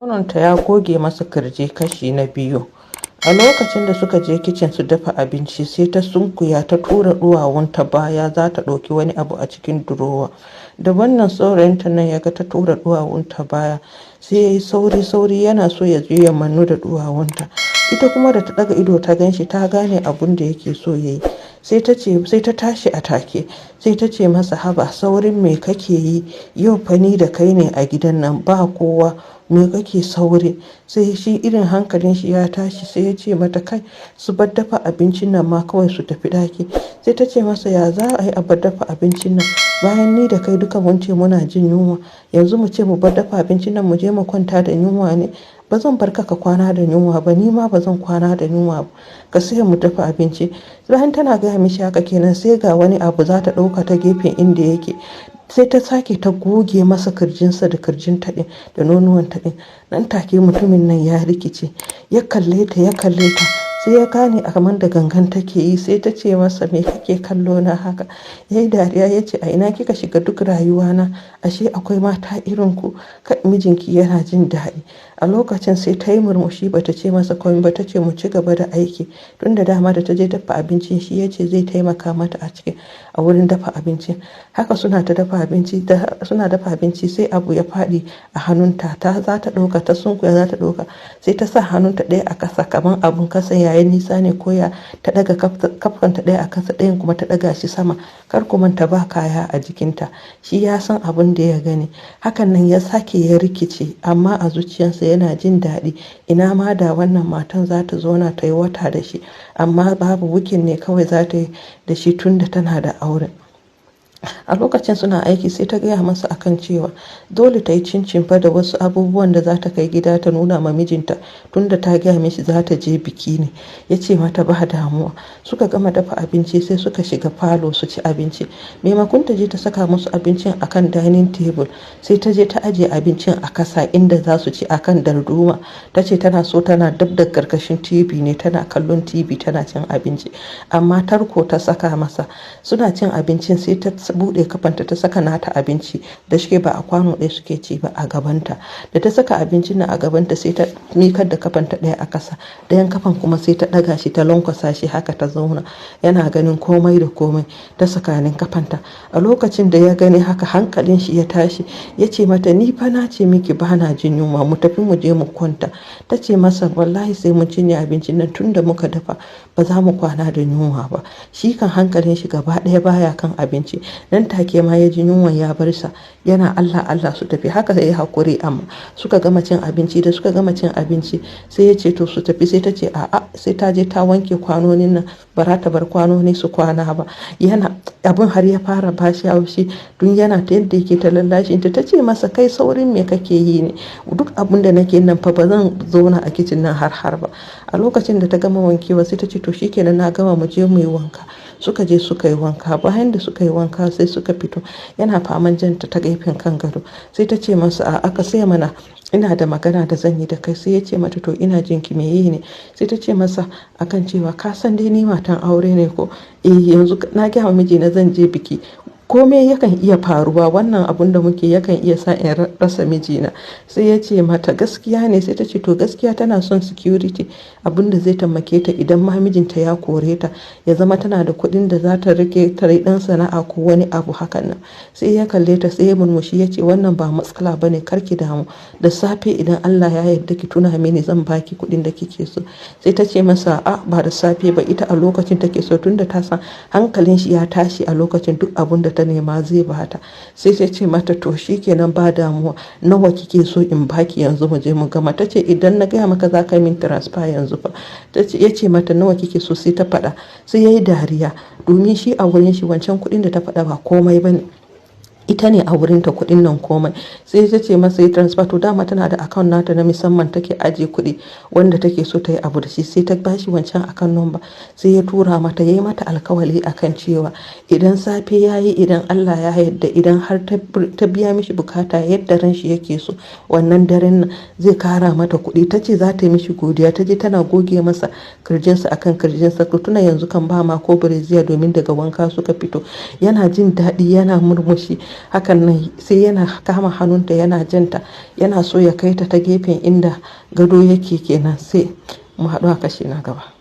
Nononta ya goge masa kirji kashi na biyu. A lokacin da suka je kicin su dafa abinci, sai ta sunkuya ta tura ɗuwawunta baya za ta ɗauki wani abu a cikin durowa. Da wannan saurayinta nan ya ga ta tura ɗuwawunta baya, sai ya yi sauri-sauri yana so ya je ya mannu da ɗuwawunta. Ita kuma da ta ɗaga ido ta gan shi, ta gane abun da yake so ya yi. Sai ta ce, sai ta tashi a take, sai ta ce masa, "Haba, saurin me kake yi? Yau fa ni da kai ne a gidan nan, ba kowa, me kake sauri?" Sai shi irin hankalin shi ya tashi, sai ya ce mata kai su bar dafa abincin nan ma kawai su tafi ɗaki. Sai ta ce masa, "Ya za a yi a bar dafa abincin nan bayan ni da kai duka mun ce muna jin yunwa? Yanzu mu ce mu bar dafa abincin nan mu je mu kwanta da yunwa ne? Ba zan bar ka ka kwana da yunwa ba, ni ma ba zan kwana da yunwa ba, ka sai mu dafa abinci." Bayan tana gaya mishi haka kenan, sai ga wani abu za ta ɗauka ta gefen inda yake, sai ta sake ta goge masa kirjinsa da kirjinta ɗin da nonuwanta ɗin. Nan take mutumin nan ya rikice, ya kalle ta, ya kalle ta, sai ya gane kamar da gangan take yi. Sai ta ce masa, "Me kake kallo na haka?" Ya yi dariya, ya ce, "A ina kika shiga duk rayuwa na? Ashe akwai mata irin ku? Mijinki yana jin daɗi." A lokacin sai ta yi murmushi, bata ce masa komai ba, ta ce mu ci gaba da aiki, tun da dama da ta je dafa abincin, shi ya ce zai taimaka mata a cikin a wurin dafa abincin. Haka suna ta dafa abinci, suna dafa abinci, sai abu ya faɗi a hannunta. Ta za ta ɗauka, ta sunkuya za ta ɗauka, sai ta sa hannunta ɗaya a ƙasa, kamar abun kasa yayin nisa ne koya, ta ɗaga kafanta ɗaya a kasa, ɗayan kuma ta ɗaga shi sama. Kar ku manta ba kaya a jikinta. Shi ya san abun da ya gani. Hakan nan ya sake ya rikice, amma a zuciyarsa yana jin daɗi, ina ma da wannan matan za ta zauna ta yi wata da shi, amma babu, weekend ne kawai za ta yi da shi tun da tana da aure. A lokacin suna aiki, sai ta gaya masa akan cewa dole ta yi cincin fa da wasu abubuwan da za ta kai gida ta nuna ma mijinta, tunda ta gaya mishi za ta je biki ne. Ya ce mata ba damuwa. Suka gama dafa abinci, sai suka shiga falo su ci abinci. Maimakon ta je ta saka musu abincin akan dining table, sai ta je ta ajiye abincin a kasa inda za su ci akan darduma. Ta ce tana so tana dab da karkashin TV ne, tana kallon TV tana cin abinci, amma tarko ta saka masa. Suna cin abincin, sai ta buɗe kafanta ta saka nata abinci, da shike ba a kwano ɗaya suke ci ba, a gabanta. Da ta saka abincin nan a gabanta, sai ta mikar da kafanta ɗaya a kasa, ɗayan kafan kuma sai ta ɗaga shi, ta lankwasa shi haka, ta zauna, yana ganin komai da komai ta tsakanin kafanta. A lokacin da ya gani haka, hankalin shi ya tashi. Ya ce mata, "Ni fa na ce miki ba na jin yunwa, mu tafi mu je mu kwanta." Ta ce masa, "Wallahi sai mun cinye abincin nan, tun da muka dafa, ba za mu kwana da yunwa ba." Shi kan hankalin shi gaba ɗaya baya kan abinci. Nan take ma ya ji yunwan ya bar sa, yana Allah Allah su tafi. Haka sai ya hakuri, amma suka gama cin abinci. Da suka gama cin abinci, sai ya ce to su tafi. Sai ta ce a'a, sai ta je ta wanke kwanonin nan, ba za ta bar kwanoni su kwana ba. Yana abin har ya fara bashi haushi, don yana ta yadda yake ta lallashin ta. Ta ce masa, "Kai, saurin me kake yi ne? Duk abin da nake nan fa, ba zan zauna a kicin nan har ba." A lokacin da ta gama wankewa, sai ta ce, "To shikenan, na gama, mu je mu yi wanka." Suka je suka yi wanka. Bayan da suka yi wanka, sai suka fito, yana faman janta ta gefen kan gado. Sai ta ce masa, "A aka sai mana, ina da magana da zan yi da kai." Sai ya ce mata, "To, ina jin ki, meye ne?" Sai ta ce masa akan cewa, "Ka san dai ni matan aure ne ko? Eh, yanzu na gaya wa mijina zan je biki, komai yakan iya faruwa. Wannan abun da muke yakan iya sa in rasa mijina." Sai ya ce mata, "Gaskiya ne." Sai ta ce to gaskiya tana son security, abun da zai taimake ta idan ma mijinta ya kore ta, ya zama tana da kuɗin da za ta rike ta yi ɗan sana'a ko wani abu hakan nan. Sai ya kalle ta, sai ya murmushi, ya ce, "Wannan ba matsala bane, kar ki damu. Da safe idan Allah ya yarda ki tuna mini, zan baki kuɗin da kike so." Sai ta ce masa a ba da safe ba, ita a lokacin take so, tunda ta san hankalin shi ya tashi a lokacin, duk abun da ta nema zai bata. Sai ta ce mata, "To shikenan, ba damuwa, nawa kike so in baki yanzu mu je mu gama?" Ta ce, "Idan na gaya maka za ka min transfer yanzu fa?" Ta ce, ya ce mata, "Nawa kike so?" Sai ta faɗa. Sai ya yi dariya, domin shi a wurin shi wancan kuɗin da ta faɗa ba komai bane, ita ne a wurinta kuɗin nan komai. Sai ta ce masa yi transfer. To dama tana da account nata na musamman take ajiye kuɗi wanda take so ta yi abu da shi. Sai ta bashi wancan account number, sai ya tura mata. Ya yi mata alkawali akan cewa idan safe ya yi, idan Allah ya yarda, idan har ta biya mishi bukata yadda ran shi yake so wannan daren nan, zai kara mata kuɗi. Ta ce za ta yi mishi godiya. Ta je tana goge masa kirjinsa akan kirjinsa. To tuna yanzu kan ba ma ko brassiere, domin daga wanka suka fito. Yana jin daɗi, yana murmushi. Hakan nan sai yana kama hannunta yana janta, yana so ya kai ta ta gefen inda gado yake kenan. Sai mu haɗu a kashi na gaba.